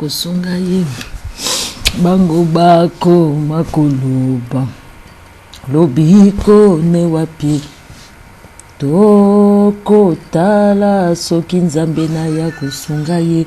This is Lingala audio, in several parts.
Kosunga ye bango bakoma koloba lobiko ne wapi tokotala soki nzambe na ya kosunga ye.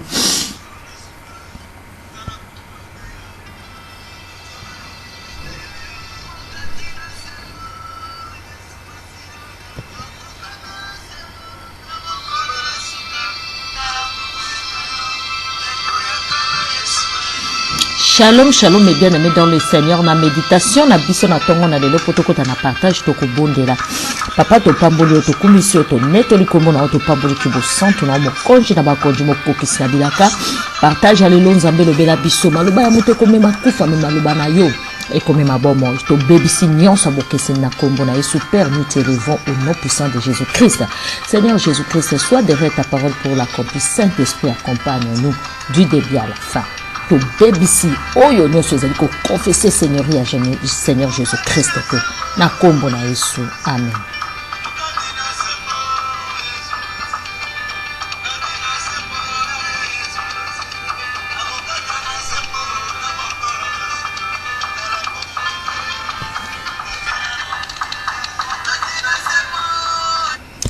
Shalom, shalom, mes bien-aimés dans le Seigneur. Na méditation, na biso na tongo na lelo poto kota na partage tokobondela. Papa topamboli yo tokumisi yo tonetoli kombo na yo topamboli kibosantu na yo mokonzi na bakonzi mokokisi na bilaka. Partage ya lelo Nzambe lobela biso maloba ya moto ekomema kufa me maloba na yo ekomema bomoi. Tobebisi nyonso ya bokeseni na kombo na Yesu. Père, nous t'élevons au nom puissant de Jésus-Christ. Seigneur Jésus-Christ, sois derrière ta parole pour l'accomplir. Saint-Esprit, accompagne-nous du début à la fin. Tobebisi oyo nyonso ezali koconfesse seigneurie ya Seigneur Jésus-Christ te na kombo na Yesu. Amen.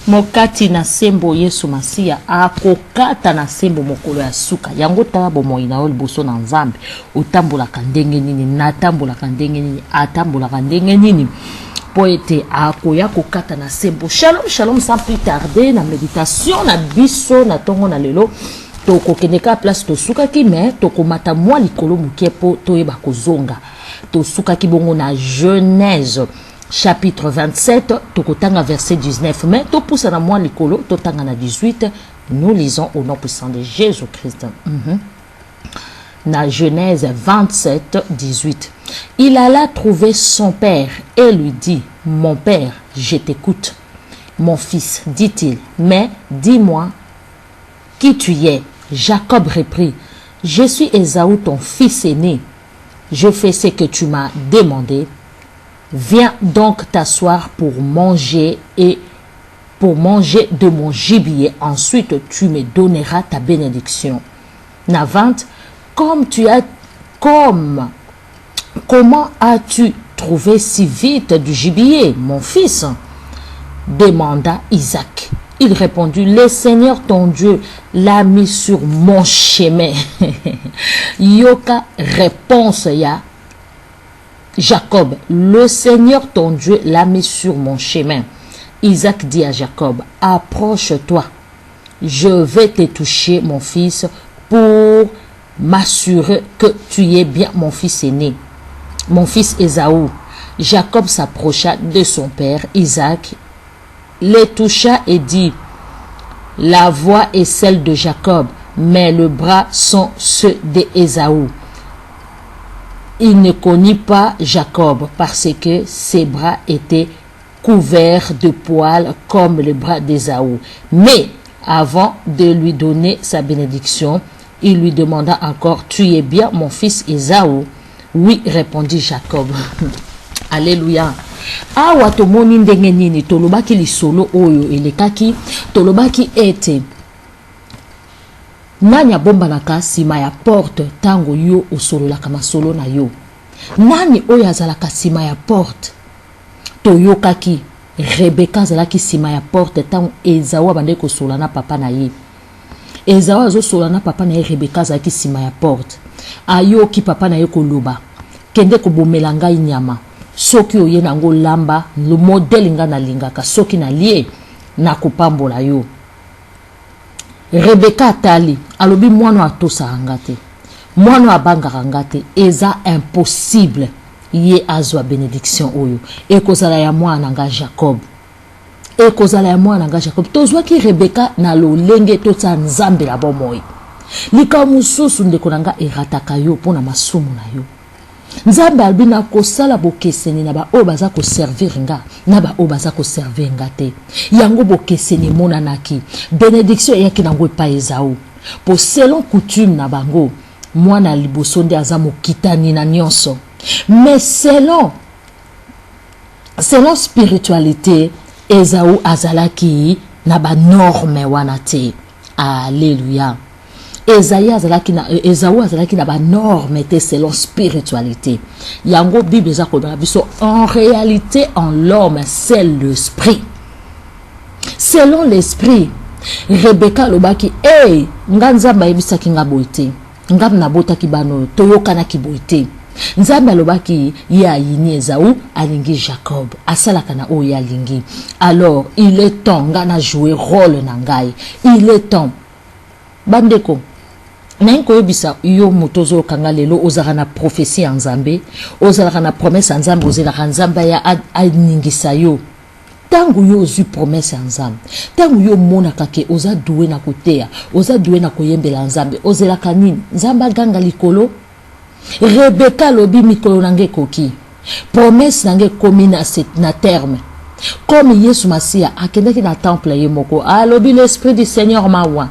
Mokati na sembo Yesu Masiya akokata na sembo mokolo ya suka. Yango tala bomoi na yo liboso na Nzambe. Otambolaka ndenge nini? Natambolaka ndenge nini? Atambolaka ndenge nini? Mpo ete akoya kokata na sembo. Shalom, shalom, sans plus tarder na meditation na biso na tongo na lelo. Tokokende kaka place tosukaki, mais tokomata mwa likolo moke mpo toyeba kozonga. Tosukaki bongo na Genèse chapitre 27, tokotanga verset 19, mais topusana mwa likolo totanga na 18. Nous lisons au nom puissant de Jésus-Christ. Na Genèse 27, 18. Il alla trouver son père et lui dit, mon père, je t'écoute. Mon fils, dit-il, mais dis-moi qui tu es. Jacob reprit, je suis Ésaü, ton fils aîné. Je fais ce que tu m'as demandé. Viens donc t'asseoir pour manger et pour manger de mon gibier. Ensuite, tu me donneras ta bénédiction. Navante, comme tu as, comme, comment as-tu trouvé si vite du gibier, mon fils? Demanda Isaac. Il répondit, le Seigneur ton Dieu l'a mis sur mon chemin. Yoka réponse ya Jacob, le Seigneur ton Dieu l'a mis sur mon chemin. Isaac dit à Jacob, approche-toi, je vais te toucher, mon fils, pour m'assurer que tu es bien mon fils aîné, mon fils Ésaü. Jacob s'approcha de son père Isaac, les toucha et dit, la voix est celle de Jacob, mais le bras sont ceux d'Ésaü. Il ne connut pas Jacob parce que ses bras étaient couverts de poils comme le bras d'Ésaü. Mais avant de lui donner sa bénédiction, il lui demanda encore, tu es bien mon fils Ésaü? Oui, répondit Jacob. Alléluia. Awa tomoni ndenge nini tolobaki lisolo oyo elekaki, tolobaki ete nani abombanaka nsima ya porte ntango yo osololaka masolo na yo? Nani oyo azalaka nsima ya porte? Toyokaki Rebeka azalaki nsima ya porte ntango Ezau abandaki kosolola na papa na ye. Ezau azosolola na papa na ye, Rebeka azalaki nsima ya porte. Ayoki papa na ye koloba, kende kobomela ngai nyama, soki oye na yango lamba modele ngai nalingaka, soki nalie nakopambola yo. Rebeka atali, alobi mwana oyo atosaka nga te, mwana oyo abangaka nga te, eza impossible ye azwa benediction oyo, ekozala ya mwana na nga Jacob. Ekozala ya mwana na nga Jacob. Tozwaki Rebeka na lolenge totia Nzambe na bomoi. Likambo mosusu ndeko na nga erataka yo mpo na masumu na yo. Nzambe alobi nakosala bokeseni na baoyo baza koservir nga na baoyo baza koservir nga te. Yango bokeseni emonanaki. Benediction eyaki nango epai Ezau. Po selon coutume na bango, mwana ya liboso nde aza mokitani na nyonso. Mais selon spiritualité, Ezau azalaki na ba norme wana te. Alléluia. Esaü azalaki na Esaü azalaki na ba normes te selon spiritualité. Yango Bible eza koloba na biso en réalité en l'homme c'est l'esprit. Selon l'esprit, Rebecca alobaki hey, nga Nzambe ayebisaki nga boye te. Nga nabotaki bana oyo toyokanaki boye te. Nzambe alobaki ye ayini Esaü alingi Jacob asalaka na oyo ye alingi. Alors il est temps nga na jouer rôle na ngai. Il est temps. Bandeko, naye koyebisa yo moto ozoyoka nga lelo, ozalaka na prophetie ya Nzambe, ozalaka na promesse ya Nzambe, ozelaka Nzambe aya aningisa yo. Ntango yo ozwi promesse ya Nzambe, ntango yo omonaka ke oza doué na koteya, oza doué na koyembela Nzambe, ozelaka nini? Nzambe aganga likolo. Rebeka alobi mikolo na ngai ekoki, promesse na ngai ekomi na terme. Comme Yesu Masiya akendaki na temple ye moko, alobi l'esprit du Seigneur m'a oint,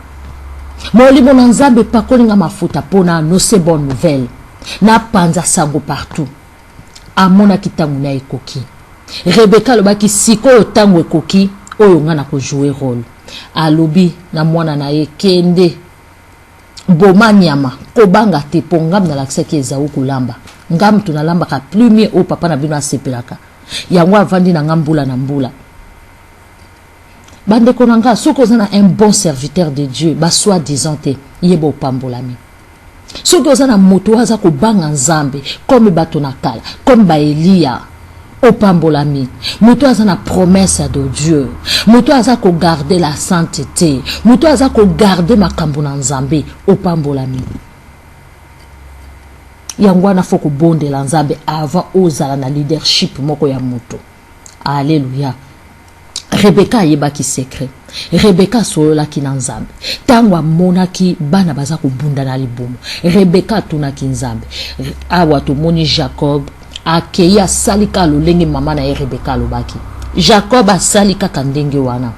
molimo na Nzambe epakoli nga mafuta mpona annoncer bonne nouvelle, napanza sango partout. Amonaki ntango na ekoki. Rebeka alobaki sikoyo ntango ekoki oyo nga na kojouer rôle. Alobi na mwana na ye, kende boma nyama, kobanga te, mpo nga nalakisaki Ezau kolamba. Nga mutu nalambaka plus mieux oyo papa na bino asepelaka. Yango avandi na nga mbula na mbula. Bandeko na nga, soki oza na un bon serviteur de Dieu, ba soi-disant te, yeba opambolami. Soki oza na moto oyo aza kobanga Nzambe comme bato na kala, comme ba Eliya, opambolami. Moto aza na promesse de Dieu, moto aza kogarder la sainteté, moto aza kogarder makambo na Nzambe, opambolami. Yango wana fo kobondela Nzambe avant ozala na leadership moko ya moto. Alleluya. Rebeka ayebaki secret. Rebeka asololaki na Nzambe. Ntango amonaki bana baza kobunda na libumu, Rebeka atunaki Nzambe. Awa tomoni Jacob akei asali kaka lolenge mama na ye Rebeka alobaki. Jacob asali kaka ndenge wana.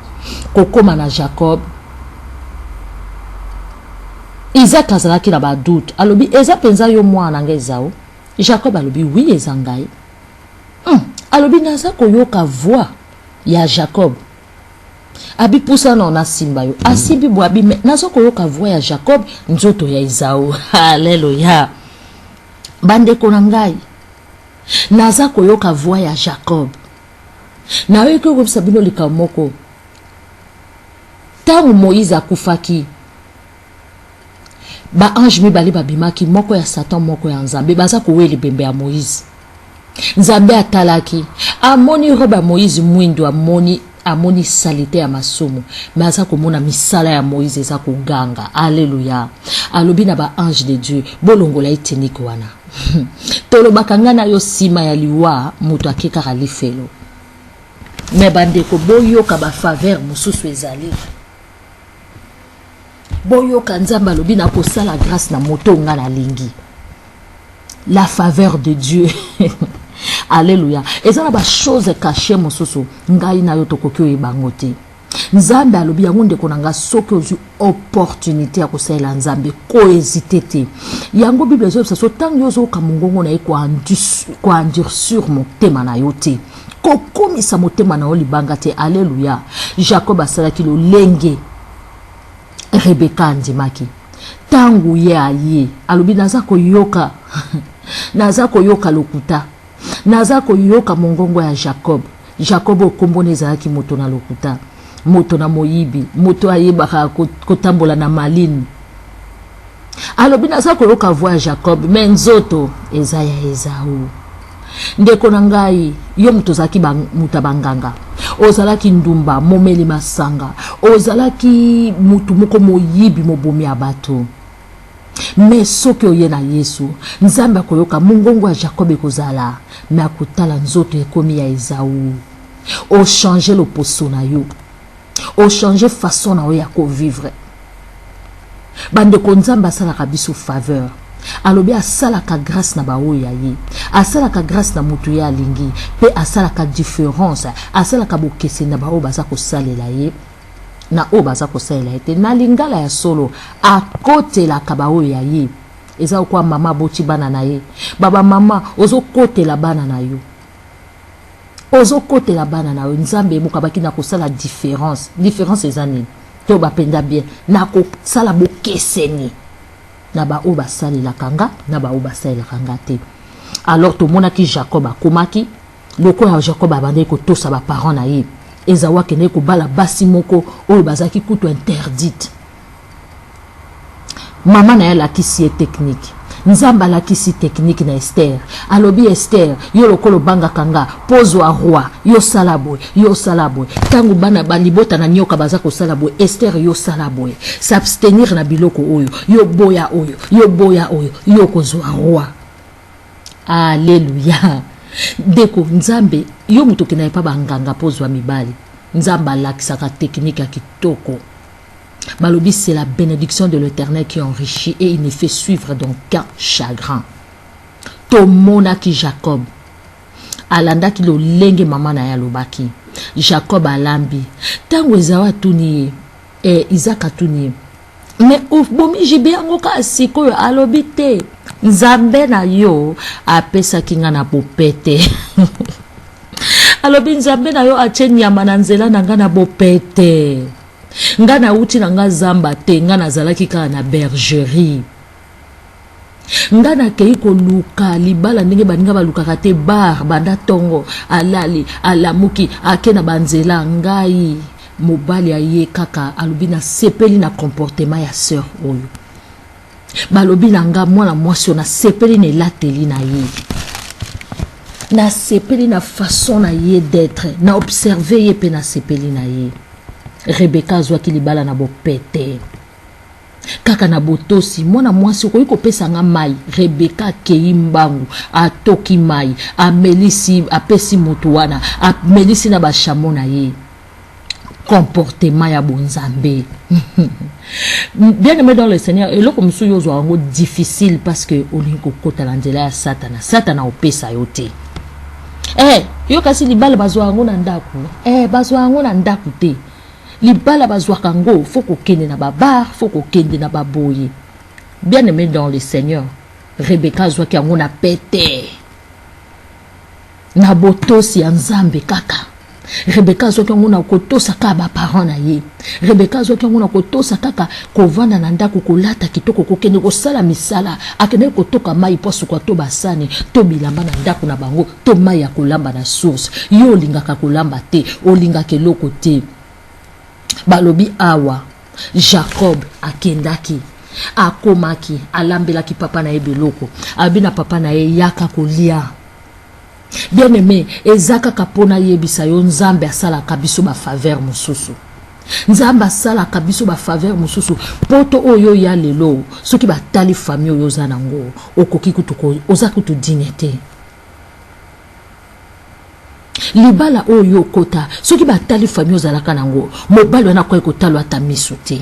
Kokóma na Jacob, Isaac azalaki na badoute. Alobi, eza mpenza yo mwana na ngai Ezau? Jacob alobi, oui, eza ngai. Alobi, naza koyoka voix ya Jacob. Abi pusana na simba yo. Asimbi bo abi, mais naza koyoka voix ya Jacob, nzoto ya Ezau. Alléluia. Bandeko na ngai, naza koyoka voix ya Jacob. Nayoki koyebisa bino likambo moko. Ntango Moïse akufaki, baange mibale babimaki, moko ya Satan, moko ya Nzambe, baza kowela ebembe ya Moïse. Nzambe atalaki, amoni robe ya Moïse mwindu, amoni saleté ya masumu, me aza komona misala ya Moïse eza koganga. Alleluya. Alobi na baange de Dieu, bolongola ye tunique wana. Tolobaka ngai na yo, nsima ya liwa moto ake kaka lifelo. Me bandeko, boyoka bafaveur mosusu ezali. Boyoka, Nzambe alobi nakosala grâce na moto nga nalingi. La faveur de Dieu, alleluya. Eza na bachose caché mosusu ngai na yo tokoki oyeba yango te. Nzambe alobi yango. Ndeko na nga, soki ozwi opportunité ya kosalela Nzambe, kohésiter te. Yango Bible ezoyebisa so, ntango yo ozoyoka mongongo na ye, koendurcir motema na yo te, kokomisa motema na yo libanga te. Alleluya. Jacob asalaki lolenge Rebeka andimaki. Ntango ye aye, alobi, naza koyoka lokuta, naza koyoka mongongo ya Jacob. Jacob oyo nkombona ezalaki moto na lokuta, moto na moyibi, moto ayebaka kotambola na maline. Alobi, naza koyoka voix ya Jacob, me nzoto eza ya Ezau. Ndeko na ngai, yo moto ozalaki moto ya banganga, ozalaki ndumba, momeli masanga, ozalaki motu moko moyibi, mobomi ya bato, me soki oye na Yesu, Nzambe akoyoka mongongo ya Jacob ekozala, me akotala nzoto ekomi ya Ezau. Ochange loposo na yo, ochange façon na yo ya kovivre. Bandeko, Nzambe asalaka biso faveur. Alobi asalaka grâce na baoyo ya ye, asalaka grâce na moto ye alingi, mpe asalaka différence, asalaka bokeseni na baoyo baza kosalela ye na oyo baza kosalela ye te. Na lingala ya solo, akotelaka baoyo ya ye. Eza lokola mama aboti bana na ye. Baba mama, ozokotela bana na yo, ozokotela bana na yo. Nzambe moko abaki na kosala différence. Différence eza nini? To bapenda bien na kosala bokeseni. Na baoyo basalelaka nga na baoyo basalelaka nga te. Alors tomonaki Jacob akomaki lokola Jacob abandaki kotosa baparent na ye. Ezau akendaki kobala basi moko oyo bazalaki kutu interdite. Mama na ye alakisi ye technique. Nzambe alakisi technique na Esther. Alobi Esther, yo lokola obangaka nga, mpo ozwa roi, yo sala boye, yo sala boye. Ntango bana ba libota na nyoka baza kosala boye, Esther yo sala boye. S'abstenir na biloko oyo, yo boya oyo, yo boya oyo, yo kozwa roi. Alleluia. Ndeko, Nzambe, yo moto okendaka epa banganga mpo ozwa mibali. Nzambe alakisaka technique ya kitoko. Balobi c'est la bénédiction de l'Éternel qui enrichit et il ne fait suivre d'aucun chagrin. Tomonaki Jacob alandaki lolenge mama na ye alobaki. Jacob alambi. Ntango Ezau atuni ye, eh, Isaac atuni ye, me obomi jibe yango kaka sikoyo? Alobi te, Nzambe na yo apesaki nga na bopete. Alobi Nzambe na yo atie nyama na nzela na nga na bopete. Nga nauti na nga zamba te, nga nazalaki kaka na bergerie. Nga nakei koluka libala ndenge baninga balukaka te, bar banda tongo, alali alamuki ake na banzela. Ngai mobali aye kaka alobi nasepeli na comportement ya sœur oyo. Balobi na nga mwana mwasi oyo nasepeli na elateli na ye, nasepeli na façon na ye d'être, na observe ye mpe nasepeli na ye. Rebeka azwaki libala na bopete kaka na botosi. Mwana mwasi okoki kopesa nga mai? Rebeka akei mbangu, atoki mai, amelisi, apesi motu wana, amelisi na bashamo na ye. Comportement ya bonzambe. Bien aimé dans le Seigneur, eloko mosusu yo ozwa yango difficile parce que olingi kokota na nzela ya Satana. Satana opesa yo te. Eh, yo kasi libala bazwa yango na ndako. Eh, bazwa yango na ndako te. Libala bazwaka yango, faut kokende na babar, faut kokende na baboye. Bien aimé dans le Seigneur, Rebecca azwaki yango na pete, na botosi ya Nzambe kaka. Rebeka azwaki yango na kotosa kaka baparent na ye. Rebeka azwaki yango na kotosa kaka kovanda na ndako, kolata kitoko, kokende kosala misala. Akendaki kotoka mai mpo asuka to basani to bilamba na ndako na bango to mai ya kolamba na source. Yo olingaka kolamba te, olingaka eloko te. Balobi awa Jacob akendaki, akomaki, alambelaki papa na ye biloko, alobi na papa na ye yaka kolia. Bien aimé, eza kaka mpo nayebisa yo Nzambe asalaka biso bafaveur mosusu. Nzambe asalaka biso bafaveur mosusu. Poto oyo ya lelo, soki batali famille oyo oza nango, okoki kutu oza kutu digne te. Libala oyo okota, soki batali famille ozalaka nango, mobali wana akoki kotalwa ata miso te.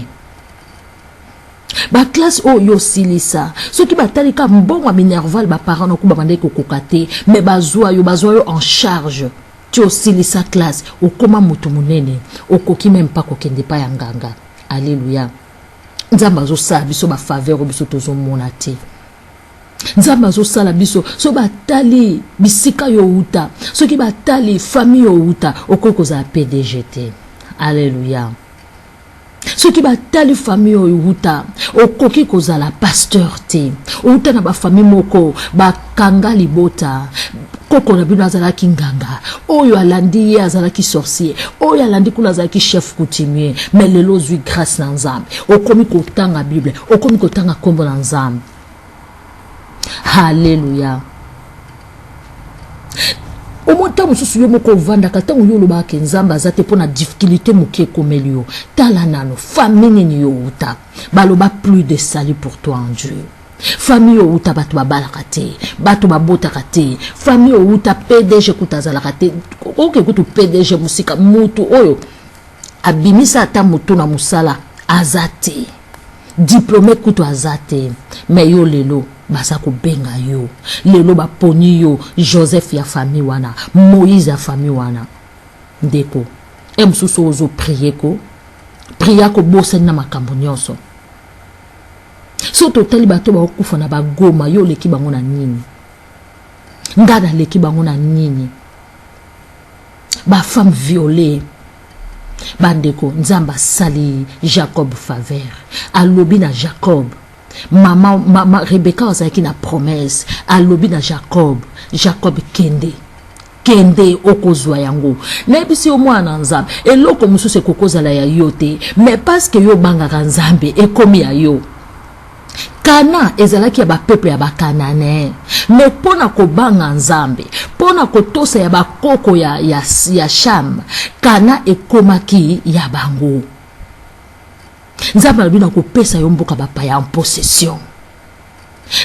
Baklasse oyo osilisa, soki batali ka mbongo ya minerval baparent noku babandaki kokoka te, me bazwa yo, bazwa yo en charge ti osilisa classe, okoma moto monene, okoki meme pa kokende pa ya nganga. Alleluya. Nzambe azosala biso bafaveur oyo biso tozomona te. Nzambe azosala biso, soki batali bisika yo outa, soki batali famille yo outa, okoki kozala PDG te. Alleluya. Soki batali famille oyo outa, okoki kozala pasteur te. Outa na bafamille moko bakanga libota, koko na bino azalaki nganga, oyo alandi ye azalaki sorcier, oyo alandi kuna azalaki chef coutumier. Mais lelo ozwi grâce na Nzambe, okomi kotanga Bible, okomi kotanga nkombo na Nzambe. Halleluya. Omoi ntango mosusu yo moko ovandaka, ntango yo olobaka ke Nzambe aza te mpo na difficulté moke ekomeli yo, tala nano famille nini yo outa. Baloba plus de salut pour toi en Dieu. Famille outa bato babalaka te, bato babotaka te. Famille outa PDG kuta azalaka te. Oke kutu PDG mosika, mutu oyo abimisa ata mutu na mosala aza te, diplôme kutu aza te. Me yo lelo baza kobenga yo, lelo baponi yo Joseph ya famille wana, Moïse ya famille wana. Ndeko e mosusu ozo prie ko pria kobosani na makambo nyonso. So totali bato bakokufa na bagoma, yo oleki bango na nini? Nga naleki bango na nini? Bafemme violée. Bandeko, Nzambe asali Jacob faveur. Alobi na Jacob, Mama, mama Rebeka azalaki na promesse, alobi na Jacob, Jacob kende, kende okozwa yango. Nayebisi yo mwana na Nzambe, eloko mosusu ekoki kozala ya yo te, mais parce que yo obangaka Nzambe, ekomi ya yo. Kana ezalaki ya bapeuple ya Bakananeen, mais mpo na kobanga Nzambe, mpo na kotosa ya bakoko ya, ya, ya Sham, Kana ekomaki ya bango. Nzambe alobi na kopesa yo mboka bapaya en possession.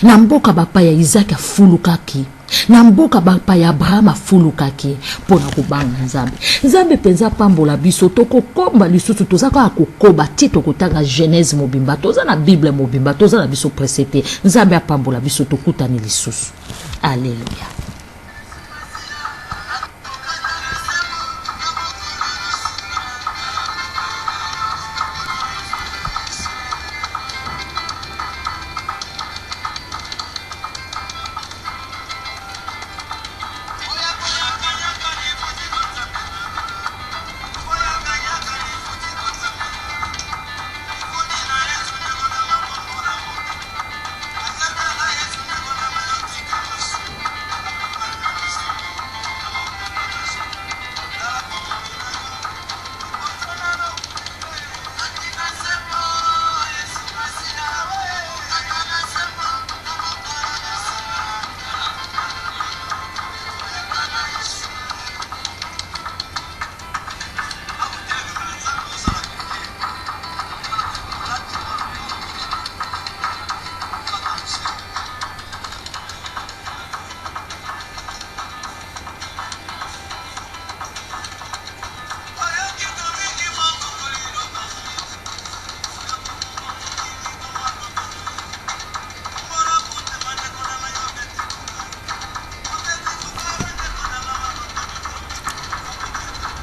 Na mboka bapaya Isaac afulukaki, na mboka bapaya Abraham afulukaki mpo na kobanga Nzambe. Nzambe mpenza apambola biso. Tokokomba lisusu, toza kaka kokoba ti tokotanga Genèse mobimba. Toza na Bible mobimba, toza na biso presse te. Nzambe apambola biso, tokutani lisusu. Alleluia.